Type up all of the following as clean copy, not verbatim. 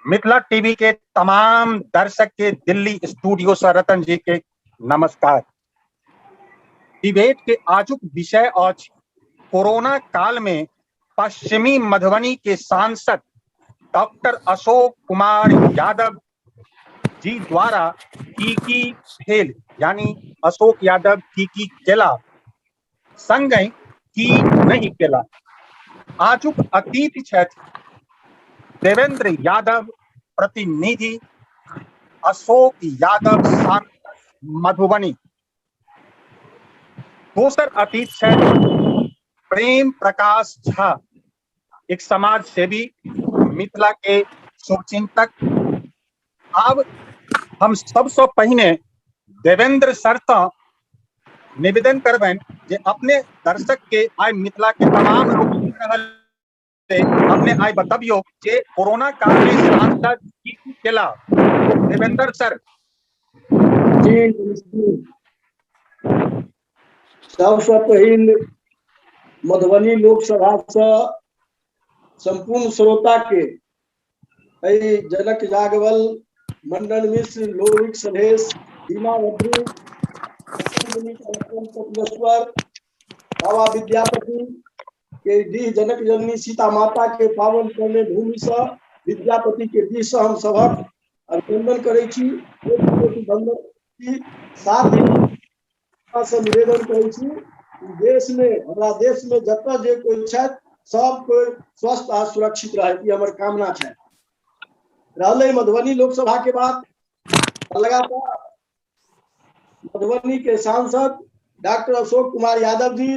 Mithila TV के तमाम दर्शक के दिल्ली स्टूडियो से रतन जी के नमस्कार। डिबेट के आजुक विषय अछि कोरोना काल में पश्चिमी मधुबनी के सांसद डॉक्टर अशोक कुमार यादव जी द्वारा की की भेल, यानी अशोक यादव की की केला संगहि की नहि केला। आजुक अतिथि छथि देवेंद्र यादव प्रतिनिधि, अशोक यादव सांसद मधुबनी। दोसर अतिथि छथि प्रेम प्रकाश झा, एक समाज सेवी, मिथिला के शुभचिंतक। आब हम सबसँ पहिने देवेंद्र सर सँ निवेदन करबनि जे अपने दर्शक के आइ मिथिला के तमाम लोक सुनि रहल छै, अपने आइ बतबियौ जे कोरोना काल में सांसद की की केला। देवेंद्र सर। जी नमस्ते। सबसँ पहिल मधुबनी लोकसभा सँ संपूर्ण श्रोता के एहि जनक जागवल, मंडन मिश्र, लोरिक सनेश, दीना भद्री, कपिलेश्वर, बाबा विद्यापति के डीह जनक जननी सीता माता के पावन पुण्य भूमि से विद्यापति के डीह से हम सबक अभिनंदन करै छी, कोटि कोटि वंदन छी। साथ ही से निवेदन करै छी, देश में, हमरा देश में जतऽ जे कोई छथि सब कोई स्वस्थ आ सुरक्षित रहे, ई हमर कामना छै। रहलै मधुबनी लोकसभा के बात, लगातार मधुबनी के सांसद डॉक्टर अशोक कुमार यादव जी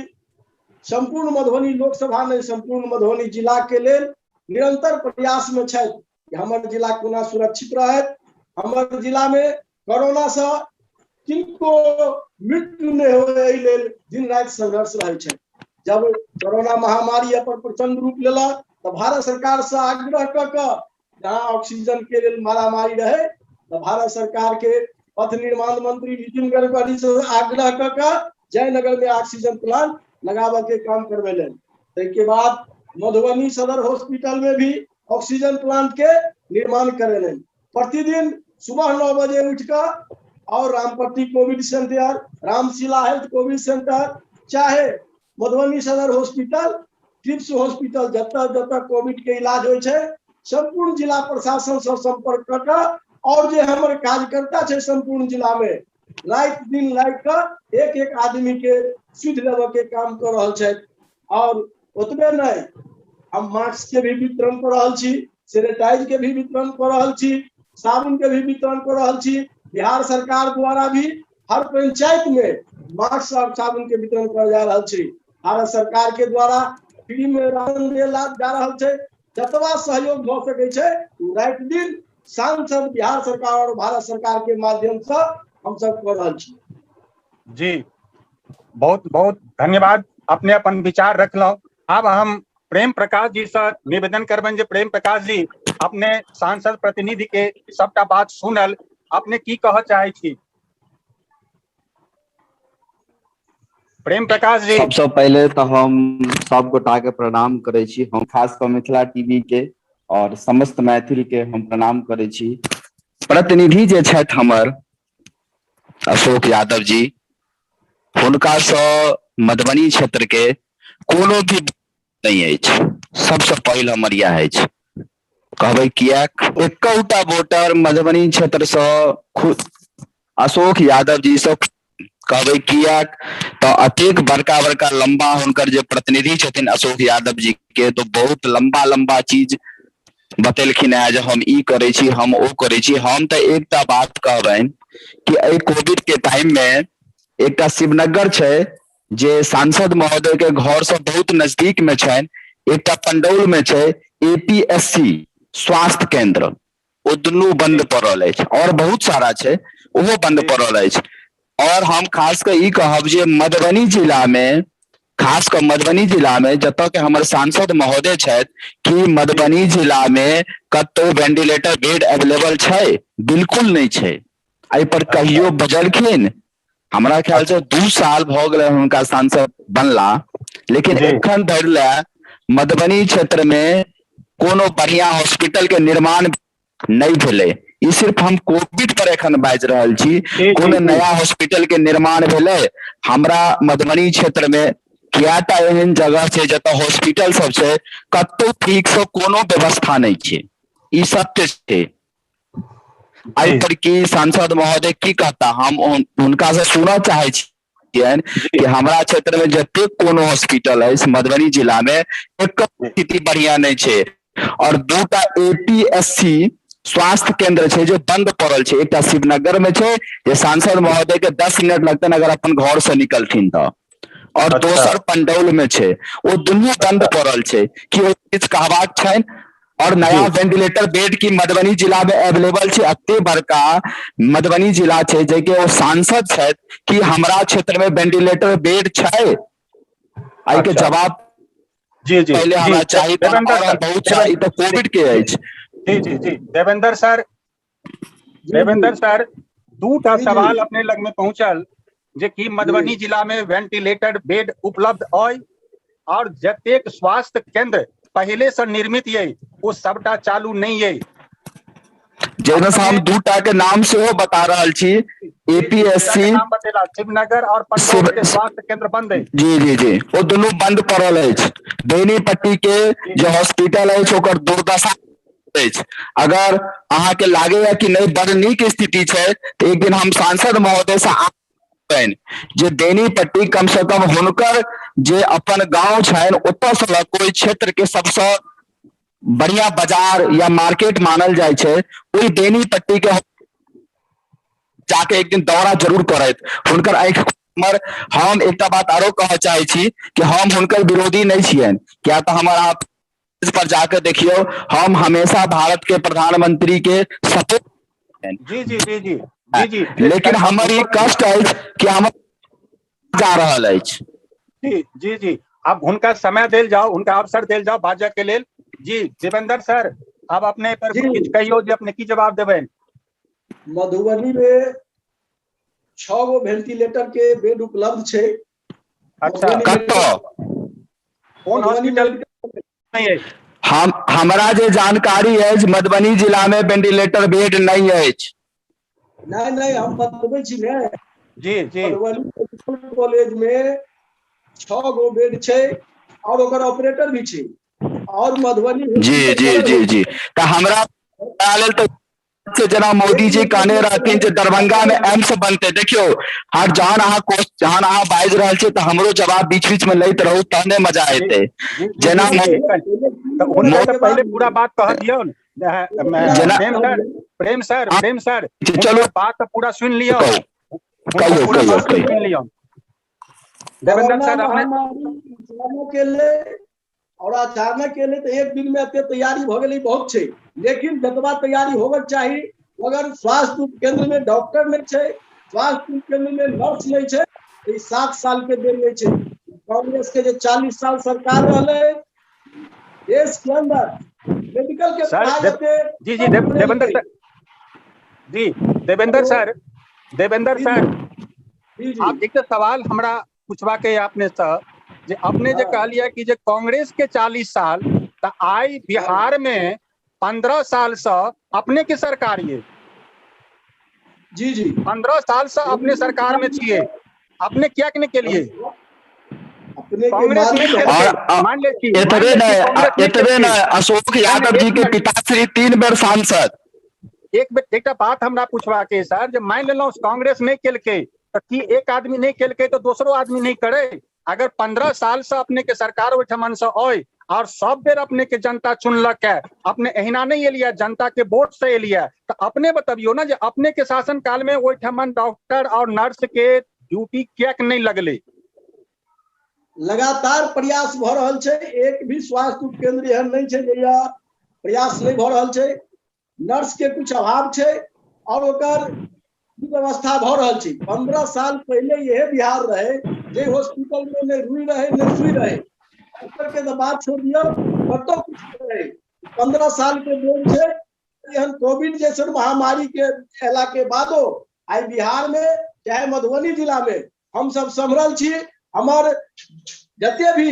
संपूर्ण मधुबनी लोकसभा में संपूर्ण मधुबनी जिला के लेल निरंतर प्रयास में छथि कि हमर जिला कोना सुरक्षित रहत, हमर जिला में कोरोना से किनको मृत्यु नहीं हो, एहि लेल दिन राति संघर्ष रहै छै। जब कोरोना महामारी अपन प्रचंड रूप लेलक तऽ भारत सरकार से आग्रह कऽ कऽ जहाँ ऑक्सीजन के लेल मारामारी रहे तऽ भारत सरकार के पथ निर्माण मंत्री नितिन गडकरी से आग्रह कऽ कऽ जयनगर में ऑक्सीजन प्लांट लगाबऽ के काम करबेलनि। ताहिके बाद मधुबनी सदर हॉस्पिटल में भी ऑक्सीजन प्लांट के निर्माण करेलनि। प्रतिदिन सुबह 9 बजे उठ कऽ और Rampatti covid centre, Ramshila health covid centre, चाहे मधुबनी सदर हॉस्पिटल, टिप्स हॉस्पिटल, जतऽ जतऽ कोविड के इलाज होइ छै संपूर्ण जिला प्रशासन से संपर्क कऽ कऽ और जे हमर कार्यकर्ता छै संपूर्ण जिला में राति दिन लागि कऽ एक एक आदमी के सुधि लेबऽ के काम कऽ रहल छथि। और ओतबे नहि, हम मास्क के भी वितरण कऽ रहल छी, सैनिटाइज के भी वितरण कऽ रहल छी, साबुन के भी वितरण कऽ रहल छी। बिहार सरकार द्वारा भी हर पंचायत में मास्क और साबुन के वितरण कयल जा रहल छै। भारत सरकार के द्वारा फ्री में राशन देल जा रहल छै। जतबा सहयोग भऽ सकै छै राति दिन सांसद बिहार सरकार और भारत सरकार के माध्यम से हम सब कऽ रहल छी। जी बहुत बहुत धन्यवाद, अपने अपन विचार रखलहुँ। आब हम प्रेम प्रकाश जी से निवेदन करबनि जे प्रेम प्रकाश जी अपने सांसद प्रतिनिधि के सबटा बात सुनल, अपने की कहऽ चाहै छी? प्रेम प्रकाश जी। सबसँ पहिले तऽ हम सब गोटा के प्रणाम करै छी, हम खास कऽ मिथिला टीवी के और समस्त मैथिल के हम प्रणाम करै छी। प्रतिनिधि जे छथि हमर अशोक यादव जी, हुनका सँ मधुबनी क्षेत्र के कोनो भी नहि अछि। सबसँ पहिल हमर इएह अछि। कहबै किएक, एकौटा वोटर मधुबनी क्षेत्र सँ अशोक यादव जी सँ कहबै किएक तऽ अतेक बड़का बड़का लंबा हुनकर जे प्रतिनिधि छथिन अशोक यादव जी के, तो बहुत लंबा लंबा चीज बतेलखिन हेँ जे हम ई करै छी, हम ओ करै छी। हम तऽ एकटा बात कहबनि कि एहि कोविड के टाइम मे एकटा शिवनगर छै जे सांसद महोदय के घर से बहुत नजदीक में छनि, एकटा पंडौल में छै एपीएससी स्वास्थ्य केंद्र, ओ दुनू बंद पड़ल अछि और बहुत सारा छै ओहो बंद पड़ल अछि। और हम खास कऽ ई कहब जे मधुबनी जिला में, खास कऽ मधुबनी जिला में जतऽ के हमर सांसद महोदय छथि, कि मधुबनी जिला में कतौ वेंटिलेटर बेड अवेलेबल छै? बिल्कुल नहि छै। एहि पर कहियो बजलखिन? हमरा ख्याल से 2 साल भऽ गेलै हुनका सांसद बनला, लेकिन एखन धरि लए मधुबनी क्षेत्र में कोनो बढ़िया हॉस्पिटल के निर्माण नहि भेलै। ई सिर्फ हम कोविड पर एखन बाजि रहल छी। जी जी कोनो जी नया हॉस्पिटल के निर्माण भेलै? हमरा मधुबनी क्षेत्र में कएटा एहन जगह छै जतऽ हॉस्पिटल सब छै, कतौ ठीक से कोनो व्यवस्था नहि छै। ई सत्य छै। एहि जी पर की सांसद महोदय की कहता, हम हुनका से सुनऽ चाहै छियनि जी कि हमरा क्षेत्र में जतेक कोनो हॉस्पिटल अछि मधुबनी जिला में, एकर जी स्थिति बढ़िया नहि छै। और दूटा एपीएससी स्वास्थ्य केंद्र छै जे बंद पड़ल छै। एकटा शिवनगर में छै जे सांसद महोदय के 10 मिनट लगतनि अगर अपन घर से निकलथिन तऽ, और अच्छा दोसर पंडौल में छै, ओ दुनू बंद अच्छा पड़ल छै। कि ओ किछु कहबाक छनि? और जी नया वेंटिलेटर बेड की मधुबनी जिला में अवेलेबल छै? एते बड़का मधुबनी जिला छै जाहिके ओ सांसद छथि, कि हमरा क्षेत्र में वेंटिलेटर बेड छै? एहि के अच्छा जवाब जी जी पहिले जी हमरा चाही। तहन देवेंद्र और हम सर, बहुत चाही देवेंद्र तऽ कोविड के जी अछि। जी जी जी देवेंद्र सर, जी देवेंद्र जी सर, दूटा जी जी सवाल अपने लग में पहुंचल जे कि जी मधुबनी जिला में वेंटिलेटर बेड उपलब्ध अइ और जतेक स्वास्थ्य केंद्र पहिले से निर्मित ये ओ सबटा चालू नहीं ये। जाहिमे से अपने हम दूटा के नाम सेहो बता रहल छी, जी जी दूटा के एपीएससी नाम बतेला, शिवनगर और पंडौल शिव के स्वास्थ्य केंद्र बंद है। जी जी जी ओ दुनू बंद पड़ल अछि। बेनीपट्टी के जी जे हॉस्पिटल अछि ओकर दुर्दशा अछि। अगर अहाँके लागैया कि नहि बड़ नीक स्थिति छै, तऽ एक दिन हम सांसद महोदय से आनि जे बेनीपट्टी कम से कम हुनकर जे अपन गांव छनि ओतऽ से लऽ कऽ ओहि क्षेत्र के सबसँ बढ़िया बाजार या मार्केट मानल जाइ छै, ओहि बेनीपट्टी के जाके एक दिन दौरा जरूर करथि। हुनकर आँखि हमर, हम एकटा बात आरो कहऽ चाहै छी कि हम हुनकर विरोधी नहि छियनि, किया तऽ हमर अहाँ पर जाके देखियौ, हम हमेशा भारत के प्रधानमंत्री के सपोर्ट। जी जी जी जी जी जी लेकिन हमर ई कष्ट अछि कि हम जा रहल अछि। जी जी जी अब हुनका समय देल जाओ, हुनका अवसर देल जाओ बाजऽ के लेल। जी देवेंद्र सर, अब अपने पर जी किछु कहियौ जे अपने की जवाब देबै। मधुबनी में 6 गो वेंटिलेटर के बेड उपलब्ध छै। अच्छा, मधुबनी कतऽ? मेडिकल, कोन मधुबनी हॉस्पिटल मेडिकल नहीं है? हम हमरा जे जानकारी अछि मधुबनी जिला में वेंटिलेटर बेड नहीं अछि। नहीं नहीं, हम बतबै छी ने। जी जी मधुबनी मेडिकल कॉलेज में 6 गो बेड छै और ओकर ऑपरेटर भी छै। और मधुबनी जी हॉस्पिटल जी सदर जी जी तऽ हमरा लेल तऽ जेना मोदी जी कहने रहथिन जे दरभंगा में एम्स बनते, देखियौ हर जहन अहाँ जहन अहाँ बाजि रहल छी तऽ हमरो जवाब बीच बीच में लैत रहू तहने मजा जी एतै। जी जी जेना जी जी तऽ हुनका तऽ पहिले पूरा बात कह दियौ ने। जेना प्रेम सर, प्रेम सर, प्रेम सर, चलू हुनकर बात तऽ पूरा सुनि लियौ। कहू हुनकर कहियौ पूरा कहियौ बात कहियौ। सुनि लियौ। देवेंद्र कोरोना सर अपने महामारी अचानक एलै और अचानक एलै तऽ एक दिन में एते तैयारी भऽ गेलै बहुत छै, लेकिन जतबा तैयारी होबक चाही मगर स्वास्थ्य उपकेंद्र में डॉक्टर नहि छै, स्वास्थ्य उपकेंद्र में नर्स नहि छै। ई 7 साल के देन नहि छै। कांग्रेस के जे 40 साल सरकार रहलै देश के अंदर मेडिकल के सर पढ़ाई एते जी जी देवेंद्र सर, जी देवेंद्र सर, देवेंद्र जी सर, जी जी आप एक सवाल हमरा पूछबा के अपने से जे अपने जे हाँ। कहलिए कि जे कांग्रेस के 40 साल, तऽ आइ बिहार में 15 साल से अपने के सरकार ये। जी जी 15 साल से अपने सरकार में छिए, अपने क्या के के लिए अपने के कांग्रेस मालूम नहीं है। केलकै। और मान ले छी, एतबे मान ले छी नहि, कांग्रेस नहीं एतबे केलकै। नहि, अशोक यादव जी के एक मिनट। पिताश्री 3 बेर सांसद। एक बेर एकटा बात हमरा पूछबाक है सर, जे मान लेलहुँ कांग्रेस नहीं केलकै तऽ की एक आदमी नहीं केलकै तऽ दोसरो आदमी नहीं करे? अगर 15 साल से अपने के सरकार ओहिठमन से अइ और सब बेर अपने के जनता चुनलक है, अपने एहिना नहीं एलियै, जनता के वोट से एलियै, तऽ अपने बतबियौ ने जे अपने के शासन काल में ओहिठमन डॉक्टर और नर्स के ड्यूटी किएक नहीं लगलै? लगातार प्रयास भऽ रहल छै, एक भी स्वास्थ्य उपकेंद्र एहन नहीं छै जहिया प्रयास नहीं भऽ रहल छै। नर्स के कुछ अभाव छै और ओकर व्यवस्था भऽ रहल छै। 15 साल पहिले इहे बिहार रहे जे हॉस्पिटल में नहि रुई रहे नहि सुई रहे, डॉक्टर के तऽ बात छोड़ दियौ, कतौ कुछ नहि रहे। 15 साल के देन छै। एहन कोविड जैसन महामारी के अयला के बादो आइ बिहार में चाहे मधुबनी जिला में हम सब सम्हरल छी। हमर जते भी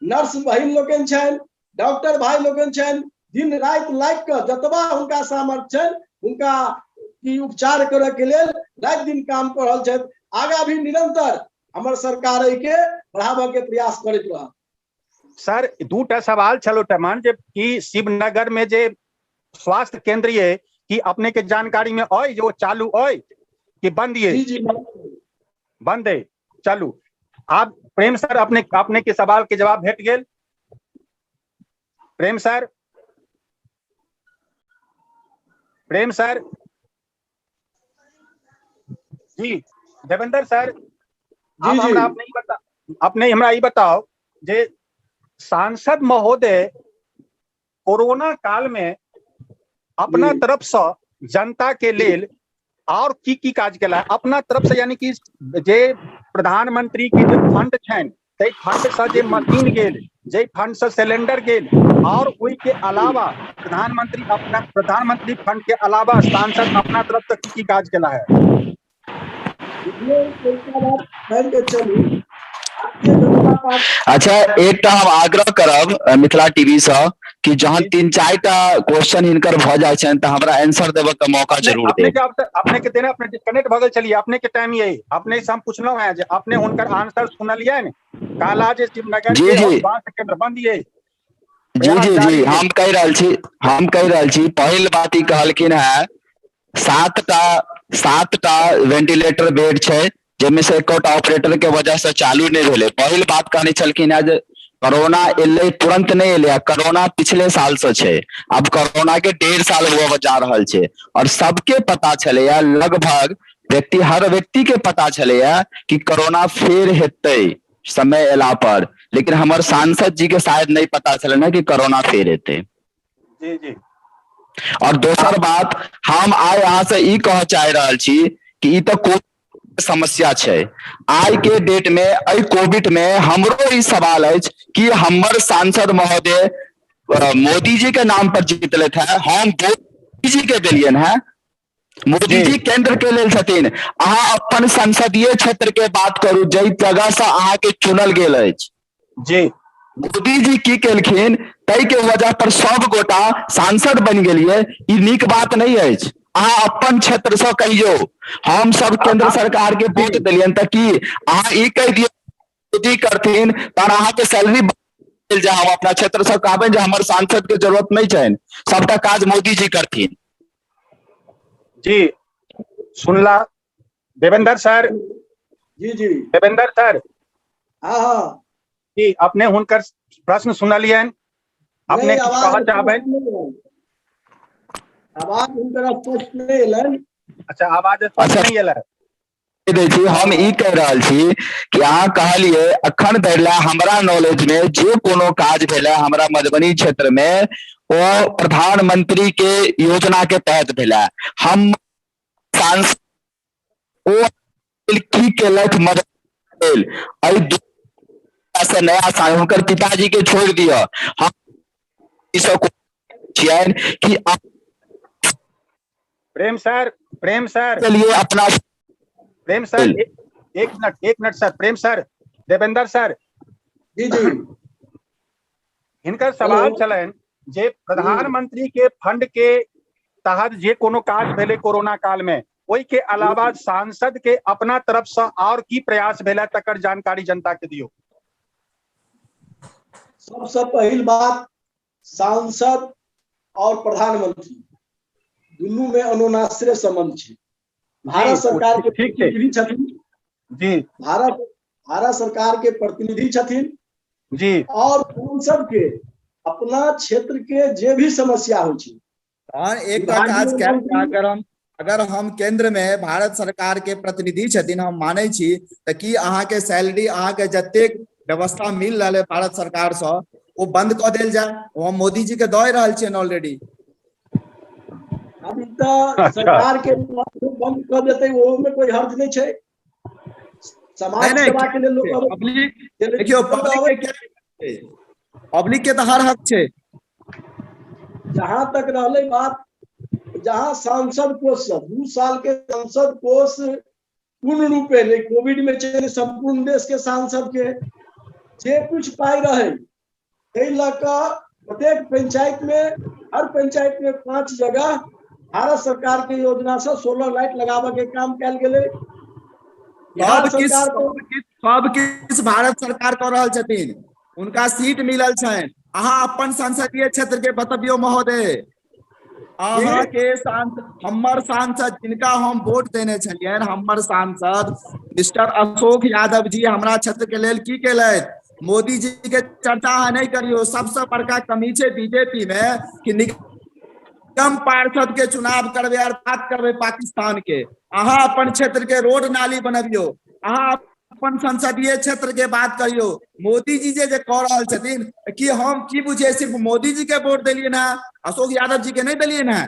नर्स बहिन लोकनि छनि, डॉक्टर भाई लोकनि छनि, दिन राति लागि कऽ जतबा हुनका सामर्थ्य छनि हुनका की उपचार करऽ के लेल राति दिन काम कऽ रहल छथि। आगा भी निरंतर हमर सरकार एहिके बढ़ाबऽ के प्रयास करैत रहत। सर दूटा सवाल छल ओहिठाम जे कि शिवनगर में जे स्वास्थ्य केंद्र ये कि अपने के जानकारी में अय जो चालू अय कि बंद ये? जी जी बंद है। चलू आप प्रेम सर अपने अपने के सवाल के जवाब भेट गेल। प्रेम सर, प्रेम सर जी, देवेंद्र सर जी आप जी हमरा अपने ही बता, अपने हमरा ई बताओ जे सांसद महोदय कोरोना काल में अपना जी। तरफ से जनता के लेल और की की काज केला अपना तरफ से, यानी कि जे प्रधानमंत्री के जे फंड छनि ताहि फंड से जे मशीन गेल, जे फंड से सिलेंडर गेल, और ओहि के अलावा प्रधानमंत्री अपना प्रधानमंत्री फंड के अलावा सांसद अपना तरफ से की की काज केला है? देखियौ, एकटा बात मानि के चलू, भारतीय जनता पार्टी। अच्छा एकटा हम आग्रह करब मिथिला टीवी से कि जहन 3-4 टा क्वेश्चन हिनकर भऽ जाइ छनि तऽ हमरा आंसर देबऽ के मौका नहीं, जरूर अपने देब। के अपने के देना, अपने डिस्कनेक्ट भऽ गेल छलियै, अपने के टाइम यही, अपने से हम पुछलहुँ हैं जे अपने हुनकर आंसर सुनलियनि, कहला जे शिवनगर जी, के जी। और स्वास्थ्य केंद्र बंद ये। जी जी जी, जारी हम कहि रहल छी, हम कहि रहल छी, पहिल बात ई कहलखिन है 7टा वेंटिलेटर बेड छै जाहिमे से एकोटा ऑपरेटर के वजह से चालू नहि भेलै। पहिल बात कहने छलखिन है जे कोरोना एलै तुरंत नहि एलै, कोरोना पिछले साल से छै, अब कोरोना के 1.5 साल हुआ जा रहल छै और सबके पता छलैया, लगभग व्यक्ति हर व्यक्ति के पता छलैया कि कोरोना फेर हेतै समय एला पर, लेकिन हमर सांसद जी के शायद नहीं पता छलनि है कि कोरोना फेर हेतै। जी जी। और दोसर बात हम आइ अहाँ से ई कहऽ चाहि रहल छी कि ई तऽ कोविड समस्या छै, आइ के डेट में एहि कोविड में हमरो ई सवाल अछि कि हमर सांसद महोदय मोदी जी के नाम पर जीतलथि है, हम मोदी जी के देलियनि है, मोदी जी केंद्र के लेल छथिन, अहाँ अपन संसदीय क्षेत्र के बात करू जाहि जगह से अहाँ के चुनल गेल अछि। जी। मोदी जी की केलखिन ताहि के वजह पर सब गोटा सांसद बनि गेलियै, ई नीक बात नहि अछि। अहाँ अपन क्षेत्र से कहियौ हम सब केंद्र सरकार के वोट देलियनि तऽ की अहाँ ई कहि दियौ मोदी करथिन तहन अहाँके सैलरी जे हम अपना क्षेत्र से कहबै जे हमर सांसद के जरूरत नहि छनि, सबटा काज मोदी जी करथिन। जी सुनला देवेंद्र सर। जी जी। देवेंद्र सर। हाँ हाँ। जी अपने हुनकर प्रश्न सुनलियनि, अपने नहीं, किछु आवाज कहऽ चाहबै? आवाज हुनकर स्पष्ट नहि एलनि। अच्छा आवाज स्पष्ट अच्छा। नहि एलै। दै छी, हम ई कहि रहल छी कि अहाँ कहलियै अखन धरि लए हमरा नॉलेज में जे कोनो काज भेलै हमरा मधुबनी क्षेत्र में ओ प्रधानमंत्री के योजना के तहत भेलै। हम सांसद ओ की केलथि मधुबनी लेल एहि से नया साल हुनकर पिताजी के छोड़ि दिअ, हम ई सब छियनि कि प्रेम सर, प्रेम सर के लिए अपना प्रेम सर, एक मिनट, एक minute sir, Prem sir, Devendra sir. जी जी। हिनकर सवाल हेलो। छलनि जे प्रधानमंत्री के फंड के तहत जे कोनो काज भेलै कोरोना काल में, ओहि के अलावा सांसद के अपना तरफ से और की प्रयास भेलै तकर जानकारी जनता के दियौ। सबसे पहिल बात, सांसद और प्रधानमंत्री दुनू में अनुनाश्रय संबंध छै। भारत जी, सरकार के ठीक छै। प्रतिनिधि छथिन। जी। भारत सरकार के प्रतिनिधि छथिन। जी। और सांसद के अपना क्षेत्र के जे भी समस्या होइ छै, तहन एकटा काज कयल जाय, अगर हम केंद्र में भारत सरकार के प्रतिनिधि छथिन हम मानै छी, तऽ की अहाँके सैलरी अहाँके जतेक व्यवस्था मिल रहल है भारत सरकार सँ ओ बंद कऽ देल जाय? ओ हम मोदी जी के दऽ रहल छियनि ऑलरेडी। अभी तऽ सरकार के बंद कऽ देतै ओहो में कोई हर्ज नहि छै। समाज नहीं, नहीं, सेवा के लेल लोक अबै पब्लिक छै। देखियौ, पब्लिक के पब्लिक के तऽ हर हक छै। जहां तक रहलै बात, जहां सांसद कोष से 2 साल के सांसद कोष पूर्ण रूपे नहीं, कोविड में छै संपूर्ण देश के सांसद के जे कुछ पाई रहे ताहि लऽ कऽ प्रत्येक पंचायत में हर पंचायत में 5 जगह भारत सरकार के योजना से सोलर लाइट लगावे के काम कयल गेलै। सब किछु भारत सरकार कऽ रहल छथिन, हुनका सीट मिलल छनि। अहाँ अपन संसदीय क्षेत्र के बतबियौ महोदय। अहाँ के हमर सांसद जिनका हम वोट देने छलियनि, हमर सांसद मिस्टर अशोक यादव जी हमरा क्षेत्र के लेल की केलथि? मोदी जी के चर्चा अहाँ नहि करियौ। सबसे बड़का कमी छै बीजेपी में कि निगम पार्षद के चुनाव करबै और बात करबै पाकिस्तान के। अहाँ अपन क्षेत्र के रोड नाली बनबियौ, अहाँ अपन संसदीय क्षेत्र के बात करियौ। मोदी जी जे कऽ रहल छथिन, कि हम की बुझिए सिर्फ मोदी जी के वोट देलियै ने, अशोक यादव जी के नहीं देलियै ने?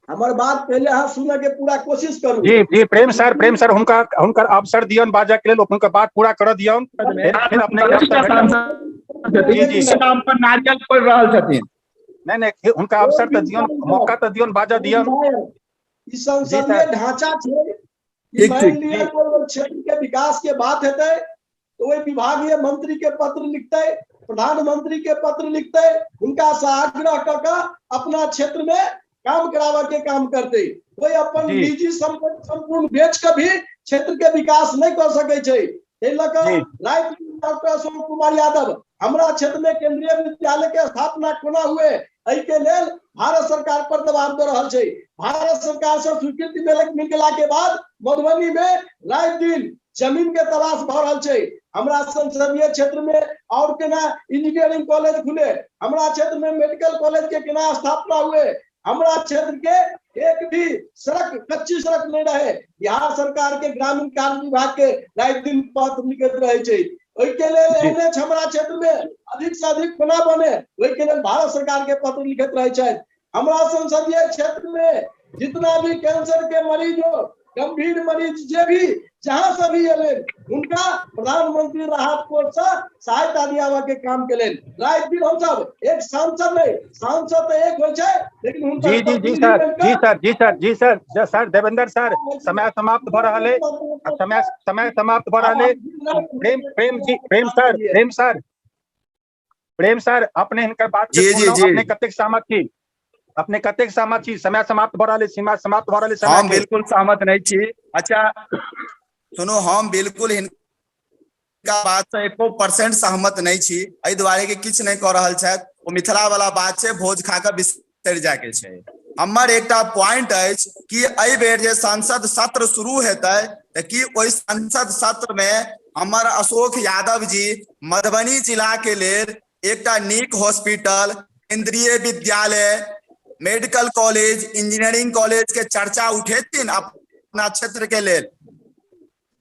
हमर बात पहले अहाँ सुनऽ के पूरा कोशिश करू। जी जी प्रेम सर, प्रेम सर हुनकर अवसर दियौन बाजऽ के लेल, हुनकर बात पूरा करऽ दियौन। फिर अपने जी जी नाम पर नारियल पड़ रहल छथिन। नहीं नहीं, हुनका अवसर तऽ दियौन, मौका तऽ दियौन, बाजऽ दियौन। ई संसदीय ढांचा छै, मान लिअ कोइ क्षेत्र के विकास के बात हेतै तो ओहि विभागीय मंत्री के पत्र लिखतै, प्रधानमंत्री के पत्र लिखतै, हुनका से आग्रह कऽ के अपना क्षेत्र में काम कराबऽ के काम करतै। कोई अपन निजी संपत्ति संपूर्ण बेच के भी क्षेत्र के विकास नहीं कर सकै छै। एहि लऽ कऽ राति डॉक्टर अशोक कुमार यादव हमरा क्षेत्र में केंद्रीय विद्यालय के स्थापना कोना हुए एहि के लेल भारत सरकार पर दबाव दऽ रहल छै। भारत सरकार से स्वीकृति मिल गेला के बाद मधुबनी में राति दिन जमीन के तलाश भऽ रहल छै। हमरा संसदीय क्षेत्र में और केना इंजीनियरिंग कॉलेज खुले, हमरा क्षेत्र में मेडिकल कॉलेज के केना स्थापना हुए, हमरा क्षेत्र के एक भी सड़क कच्ची सड़क नहीं रहे, बिहार सरकार के ग्रामीण कार्य विभाग के राति दिन पत्र लिखैत रहे छै। ओहि के लेल एहने हमरा क्षेत्र में अधिक से अधिक कोना बने ओहि के लेल भारत सरकार के पत्र लिखैत रहे छै। हमरा संसदीय क्षेत्र में जितना भी कैंसर के मरीज हो, गंभीर मरीज जे भी जहां से भी एले, उनका प्रधानमंत्री राहत कोष से सहायता दियाबऽ के काम के लेल राति दिन हम सब एक सांसद नहीं, सांसद तो एक होइ छै लेकिन हुनका जी जी जी सर, जी सर, जी सर, जी सर, सर देवेंद्र सर, समय समाप्त भऽ रहल है, समय समय समाप्त भऽ रहल है। प्रेम प्रेम जी, प्रेम सर, प्रेम सर, प्रेम सर, अपने हिनकर बात जी जी जी अपने कतेक सहमत छी? अपने कतेक सहमत छी? समय समाप्त भऽ रहल है, सीमा समाप्त भऽ रहल है। हम बिल्कुल सहमत नहीं छी। अच्छा सुनो, हम बिल्कुल हिनका बात से 1% सहमत नहीं छी। एहि दुआरे कि किछु नहीं कऽ रहल छथि, ओ मिथिला वाला बात छै, भोज खा कऽ बिसरि जाय के छै। हमर एकटा पॉइंट अछि कि एहि बेर जे संसद सत्र शुरू हेतै तऽ की ओहि संसद सत्र में हमर अशोक यादव जी मधुबनी जिला के लेल एकटा नीक हॉस्पिटल, केंद्रीय विद्यालय, मेडिकल कॉलेज, इंजीनियरिंग कॉलेज के चर्चा उठेथिन अपना क्षेत्र के लेल?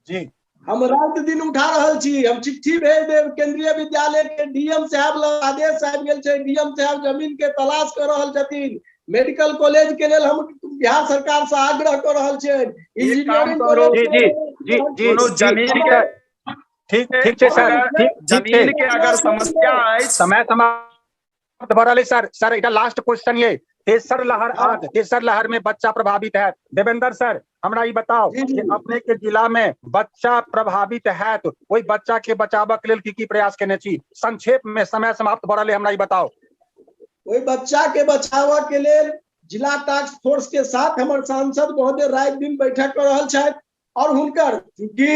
जी हम राति दिन उठा रहल छी। हम चिट्ठी भेज देब केंद्रीय विद्यालय के डीएम साहब लग, आदेश आबि गेल छै, डीएम साहब जमीन के तलाश कऽ रहल छथिन। मेडिकल कॉलेज के लेल हम बिहार सरकार से आग्रह कऽ रहल छियनि। इंजीनियरिंग कॉलेज जी जी जी जी जमीन के ठीक ठीक छै सर, ठीक जमीन के अगर समस्या अछि। समय समाप्त भऽ रहल है सर। सर एकटा लास्ट क्वेश्चन ये, तेसर लहर आज, तेसर लहर में बच्चा प्रभावित है। देवेंद्र सर हमरा ई बताओ कि अपने के जिला में बच्चा प्रभावित है तो ओहि बच्चा के बचाबऽ के लेल की की प्रयास केने छी? संक्षेप में, समय समाप्त भऽ रहल है, हमरा ई बताओ। ओहि बच्चा के बचाबऽ के लेल जिला टास्क फोर्स के साथ हमर सांसद महोदय राति दिन बैठक कऽ रहल छथि और हुनकर चूँकि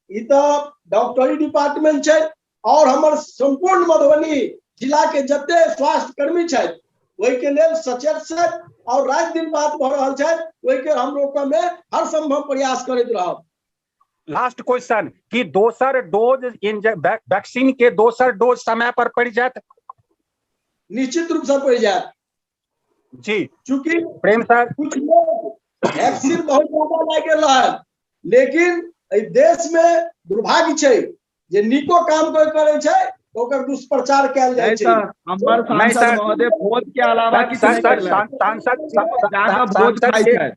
ई तऽ डॉक्टरी डिपार्टमेंट छै और हमर संपूर्ण मधुबनी जिला के जते स्वास्थ्य कर्मी छथि ओहि के लेल सचेत छथि और राति दिन बात भऽ रहल छथि, ओहि के हम रोकऽ में हर संभव प्रयास करैत रहब। लास्ट क्वेश्चन, कि दोसर डोज वैक्सीन के दोसर डोज समय पर पड़ि जायत? निश्चित रूप से पड़ि जायत। जी चूंकि प्रेम सर कुछ लोग वैक्सीन बहुत ज्यादा लागि गेल है, लेकिन एहि देश में दुर्भाग्य छै जे नीको काम कोई करै छै ओकर दुष्प्रचार कयल जाइ छै। हमर सांसद महोदय भोज के अलावा किछु सर नहि सर केलनि। सांसद जाकऽ भोज खाइ के छै।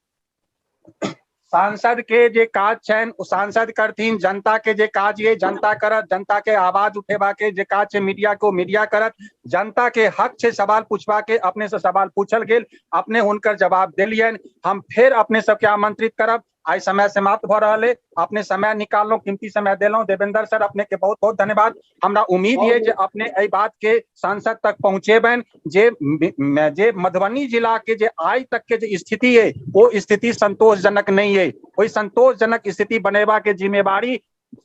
सांसद के जे काज छनि ओ सांसद करथिन, जनता के जे काज ये जनता करत, जनता के आवाज उठेबा के जे काज छै मीडिया के ओ मीडिया करत। जनता के हक छै सवाल पूछबा के, अपने से सवाल पूछल गेल, अपने हुनकर जवाब देलियनि। हम फेर अपने सबके आमंत्रित करब। आइ समय समाप्त भऽ रहल अइ। अपने समय निकाललहुँ, कीमती समय देलहुँ। देवेंद्र सर, अपने के बहुत बहुत धन्यवाद। हमरा उम्मीद ये जे अपने एहि बात के सांसद तक पहुंचेबनि जे जे मधुबनी जिला के जे आइ तक के जे स्थिति है वो स्थिति संतोषजनक नहीं है। ओहि संतोषजनक स्थिति बनेबा के जिम्मेवारी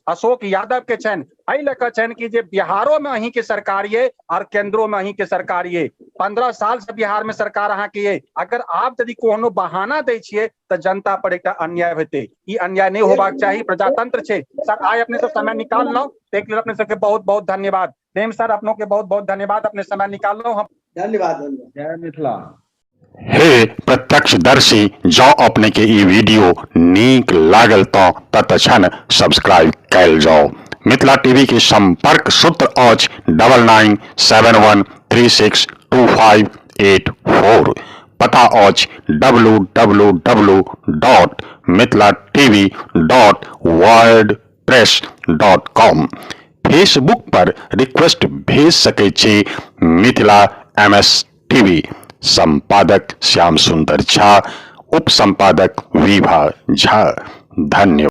अशोक यादव के छनि। एहि लऽ कऽ छनि कि जे बिहारो में अहीं के सरकार ये और केंद्रो में अहीं के सरकार ये, 15 साल से बिहार में सरकार अहाँ के ये, अगर आप यदि कोनो बहाना दै छियै तऽ जनता पर एकटा अन्याय हेतै। ई अन्याय नहि होबाक चाही, प्रजातंत्र छै। सर, आइ अपने सब समय निकाललहुँ, ताहिके लेल अपने सबके बहुत बहुत धन्यवाद। प्रेम सर, अपनों के बहुत बहुत धन्यवाद, अपने समय निकाललहुँ। हम धन्यवाद, धन्यवाद। जय मिथिला। हे प्रत्यक्षदर्शी, जँ अपने के ई वीडियो नीक लागल तऽ तत्क्षण सब्सक्राइब कयल जाउ। मिथिला टीवी के संपर्क सूत्र अछि 9971362584। पता अछि W W W dot Mithila TV dot WordPress dot com. Facebook पर रिक्वेस्ट भेज सकै छी मिथिला एम एस टीवी। संपादक श्याम सुंदर झा, उप संपादक विभा झा। धन्यवाद।